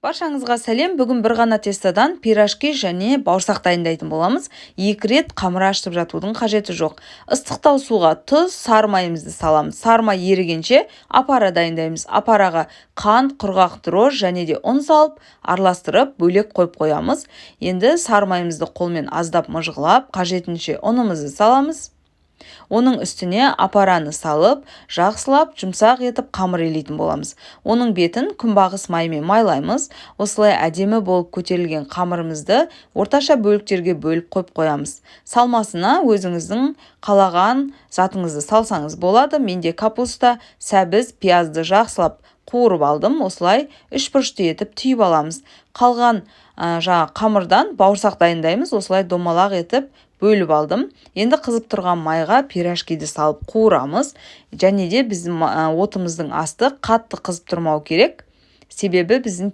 Баршаңызға сәлем! Бүгін бір ғана тестодан пирожки және бауырсақ дайындайтын боламыз. Екі рет қамыр ашытып жатудың қажеті жоқ. Ыстықтау суға тұз, сары майымызды саламыз. Сары май ерігенше, опара дайындаймыз. Опараға қант, құрғақ дрожж және де ұн салып, араластырып, бөлек қойып қоямыз. Енді сары майымызды қолмен аздап мыжғылап, қажетінше ұнымызды саламыз. Оның үстіне опараны салып, жақсылап жұмсақ етіп қамыр илейтін боламыз. Оның бетін күнбағыс майымен майлаймыз. Осылай әдемі болып көтерілген қамырымызды орташа бөліктерге бөліп қойып қоямыз. Салмасына өзіңіздің қалаған затыңызды салсаңыз болады. Менде капуста, сәбіз, пиязды жақсылап қуырып алдым. Осылай үшбұрышты етіп түйіп аламыз. Қалған жаңа қамырдан бауырсақ дайындаймыз. Осылай домалақ етіп бөліп алдым. Енді қызып тұрған майға пирожкиді салып қуырамыз. Және де біздің отымыздың асты қатты қызып тұрмау керек, себебі біздің